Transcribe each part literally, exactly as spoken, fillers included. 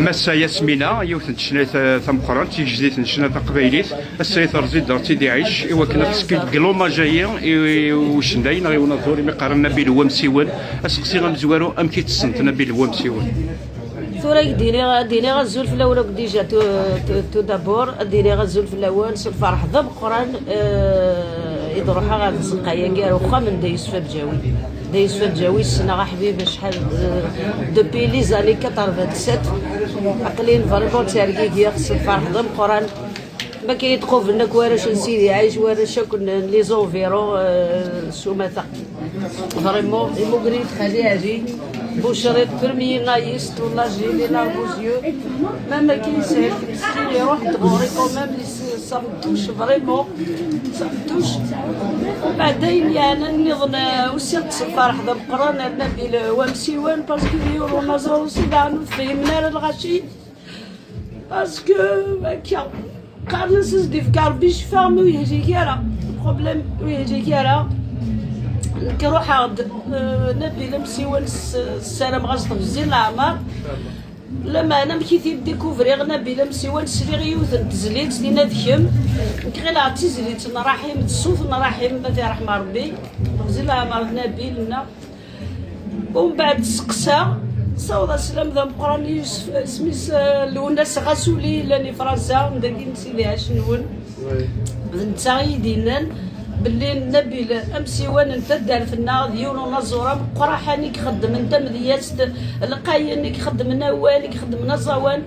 Ass-a Yasmina, yiwet n tecnayt, eh, tameqqrant, tigejdit n ccna taqbaylit. Ass-a i terẓ-d ar Sidi Ɛic, i wakken ad teskiddeb deg l'hommage-agi i, i ucenday neɣ i unaẓur imi qqaren Nabil Wamsiwen. Aseqsi amezwaru, amek i tt-ssent Nabil Wamsiwen? Tura ad d-iniɣ, ad d-iniɣ azul fell-awen akk déjà, tout, tout, tout d'abord, ad d-iniɣ azul fell-awen s lferḥ d ameqqran, eh, i d-ruḥeɣ ɣer tzeqqa-agi, ar uxxam n Dda Yusef Abǧawi. Dda Yusef Abǧawi ssneɣ aḥbib acḥal, eh, depuis les années quatre-vingt-sept. Aql-in vraiment ttergigiɣ s lferḥ d ameqqran. Ma akka i d-qublen akk warrac n Sidi Ɛic, warrac akk n les environs, eh, s umata. Vraiment, imugri d Xali Ɛli, Bucrit, premier nayis, tout l'âge, il est là, vos yeux. Même qui c'est, il est quand même, ça me touche vraiment, ça me touche. Baɛdayen, yeɛnan nniḍen, eh, usiɣ-d s lferḥ d ameqqran ar Nabil, eh, Wamsiwan, parce que yiwen unaẓur aussi, daɣen ur tefhimen ara lɣaci. Parce que, akka, qqaren-as ad s-d-ifk Rebbi ccfa, mi ur yehlik ara. Problème, ur yehlik ara. Nekk ruḥeɣ-d, eh, Nabil Amsiwan, s-, ssarameɣ-as tebzi n leɛmer. Lameɛna amek i t-id-découvriɣ Nabil Amsiwan, sliɣ i yiwet n tezlit, tinna d kemm. Nekk ɣileɣ d tizlit n Raḥim, d ṣṣut n Raḥim, ma t-iṛḥem Rebbi. Tebzi n leɛmer d Nabil, nna. Umbeɛd tseqsa, saweḍ-as sslam d ameqqran i Yusef, isem-is, eh, Lwennas Ɣasuli, yellan i Fransa, dagi n Sidi Ɛic nwen. D netta i yi-d-yennan belli Nabil Amsiwan n taddart-nneɣ d yiwen n unaẓur ameqqraḥan i ixeddmen tamedyazt, lqayen i ixeddmen awal, i ixeddmen aẓawan,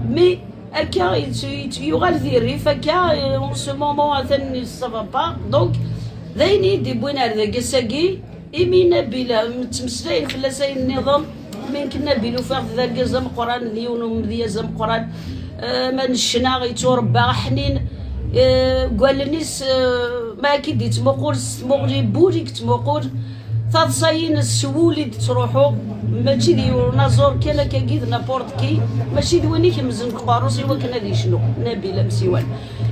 mi akka yet-, yet-, yuɣal di rrif, akka, eh, en ce moment atan ça va pas. Donc, d ayen i yi-d-iwwin ar dagi ass-agi, imi Nabil, nettmeslayen fell-as ayen nniḍen, mi nekk Nabil ufiɣ-t d argaz ameqqran, d yiwen umedyaz ameqqran, eh, ma n ccna, yetturebba, ḥnin, eh, deg wallen-is, eh, ma akka i d-yettmuqul s tmuɣli n wul i yettmuqul, taḍsa-ines s wul i d-ttruḥu, mačči d yiwen unaẓur kan akkagi d n'importe qui, mačči d win ikemzen deg uqerru-s i wakken ad yecnu, Nabil Amsiwan.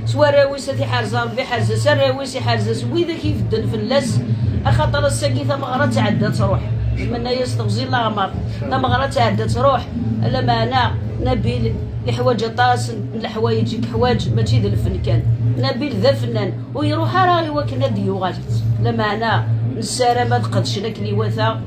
S warraw-is ad t-iḥrez Rebbi, iḥrez-as arraw-is, iḥrez-as widak ibedden fell-as, axaṭer ass-agi tameɣra tɛedda truḥ. Menna-yas teɣzi n leɛmer, tameɣra tɛedda truḥ, lameɛna Nabil iḥwaǧ aṭas n leḥwayeǧ i yeḥwaǧ, mačči d lfen kan. Nabil d afennan, ur iruḥ ara i wakken ad d-yuɣal. Lameɛna nessaram ad qedcen akken iwata,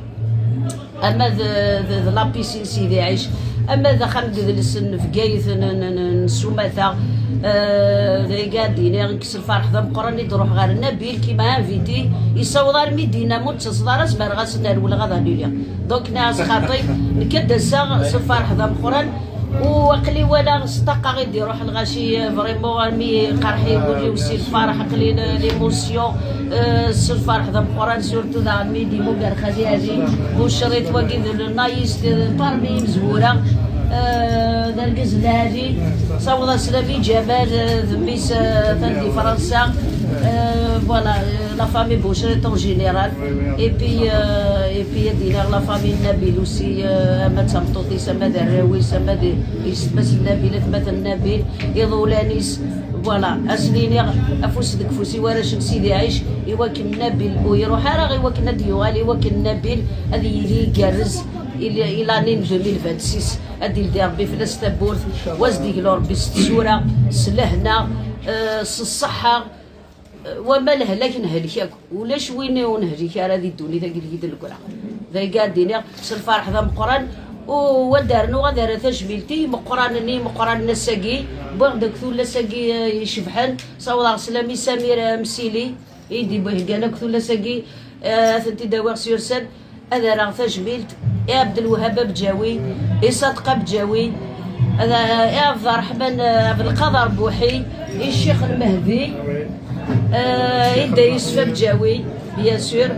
ama d, d, d la piscine Sidi Ɛic, ama d axxam n yidles n Bgayet n, n, n, n Sumata, eh, d ayagi ad d-iniɣ, nekk s lferḥ d ameqqran i d-ruḥeɣ ɣer Nabil, qui m'a invité, yessaweḍ armi d-yenna, ma ur d-taseḍ ara, zemreɣ ad s-nerwleɣ ad annulliɣ. Donc, nniɣ-as xaṭi, nekk ad d-aseɣ s lferḥ d ameqqran, u aql-i walaɣ s ṭṭaqa i d-iruḥ lɣaci, vraiment, armi iqerḥ-iyi wul-iw si lferḥ, aql-i l-, l'émotion, euh, s lferḥ d ameqqran, surtout daɣen mi d-imugar Xali Ɛli Bucrit, wagi d le nayis, euh, parmi imezwura, euh, d argaz lɛali. Saweḍ-as sslam i Ǧamal, euh, d mmi-s, euh, atan di Fransa. Euh, voilà, euh, la famille Bucrit en général. Et puis, euh, et puis, ad iniɣ la famille Nabil aussi, euh, ama d tameṭṭut-is, ama d arraw-is, ama d yessetma-s n Nabil, atmaten n Nabil, iḍulan-is. Voilà, ad sen-iniɣ afus deg ufus i warrac n Sidi Ɛic, i wakken Nabil ur iruḥ ara, i wakken ad d-yuɣal, i wakken Nabil ad yili igerrez i l-, i l'année n deux mille vingt-six. Ad d-ildi Rebbi fell-as tawwurt, u ad s-d-iglu Rebbi s tsura, s lehna, euh, s ṣṣeḥḥa. Wama lehlak, nehlek akk. Ulac win ur nehlik ara di ddunit-agi deg d-negra. D ayagi ad d-iniɣ s lferḥ d ameqqran. U ad d-rnuɣ, ad rreɣ tajmilt i yimeqqranen, i yimeqqranen ass-agi. Wwiɣ-d akk tullas-agi, eh, icebḥen. Sawḍeɣ sslam i Samir, eh, Msili, i d-iheggan akk tullas-agi, eh, ad tent-id-awiɣ s yursan. Ad rreɣ tajmilt i Abdelwahab Abǧawi, i Sadeq Abǧawi, ad, i Abderreḥman, eh, Abdelqader Buḥi, i Ccix Lmehdi, eh, i Dda Yusef Abǧawi, bien sûr,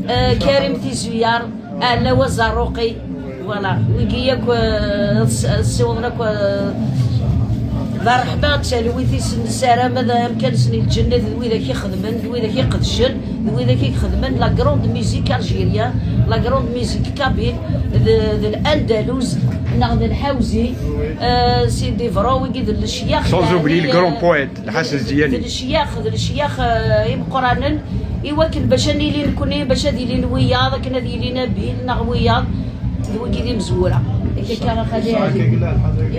eh, Karim Tizuyar, Ɛlawa Zarruqi. Voilà, wigi yakk, eh, s-, ssiwḍen akk, eh, d ṛṛeḥma d talwit-is, nessaram ad amkan-nsen i lǧennet, d widak ixedmen, d widak iqedcen, d widak i ixedmen la grande musique algérienne, la grande musique kabyle, d, d l'andalouse, neɣ d lḥawzi, eh, Sidi Bro, wigi d lecyax. Sans oublier le grand poète, Lḥasen Ziyani. D lecyax, d lecyax, eh, imeqqranen, i wakken bac ad nili nekni, bac ad ilin wiyaḍ, akken ad yili Nabil neɣ wiyaḍ, d wigi d imezwura. Akka a xali Ɛli.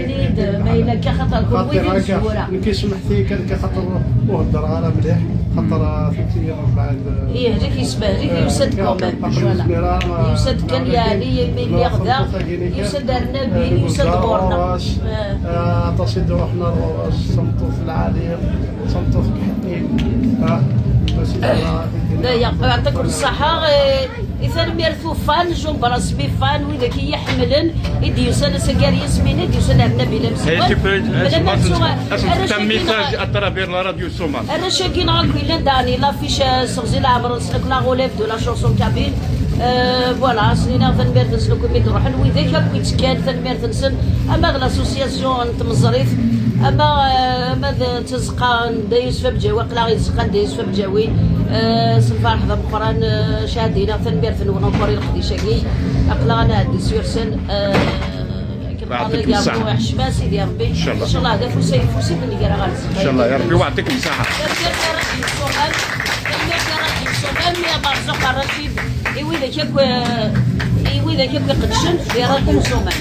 Ini-d ma yella akka, xaṭer kunwi d imezwura. Nekk ismeḥ-iyi kan akka xaṭer ur heddreɣ ara mliḥ, xaṭer, ah, tutlayt mbeɛd, ah, ih, zik yesbehlik, ah, yusa-d quand même. Voilà. Yusa-d kan, yeɛni, imi lliɣ da, yusa-d ar Nabil, yusa-d ɣur-neɣ. Ah, aṭas i d-iruḥen ar ɣur-s, tameṭṭut lɛali, tameṭṭut keḥnin. Ah, d aya, yeɛṭikum ṣṣeḥḥa. Eh, I tanemmirt i ufan, Jean Brasmi fan, widak i yi-ḥemmlen, i d-yusan ass-agi ar Yasmina, i d-yusan ar Nabila Msewwel. Et tu peux, eh, Madame Mansour, eh, à travers la radio Soman. Arrac-agi neɣ akk yellan daɣen i l'affiche, eh, s teɣzi leɛmer-nsen akk la relève de la chanson kabyle. Eh, voilà, s-, iniɣ tanemmirt-nsen akk imi d-ruḥen, widak akk yettekkan, tanemmirt-nsen, ama d l'association n tmeẓrit, ama, eh, ama d Tzeqqa n Dda Yusef Abǧawi, aql-aɣ i tzeqqa n Dda Yusef Abǧawi. Eh, s lferḥ d ameqqran, eh, cahad-iniɣ tanemmirt-nwen encore i leqdic-agi. Aql-aɣ ad nɛeddi s yursen, eh, akken yeɛṭikum ṣṣeḥḥa. Iḥcem-as Sidi Ṛebbi. Incallah. Incallah, d afus ayeffus i d-negra ɣer zzman. Incallah, ya Ṛebbi, wa yeɛṭikum ṣṣeḥḥa. Tanemmirt i Racid Suɣan, tanemmirt i Racid Suɣan, mi Merzuq Racid, i widak akk, eh, i widak akk iqeddcen di Racid Suɣan.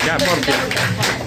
Ya Ṛebbi.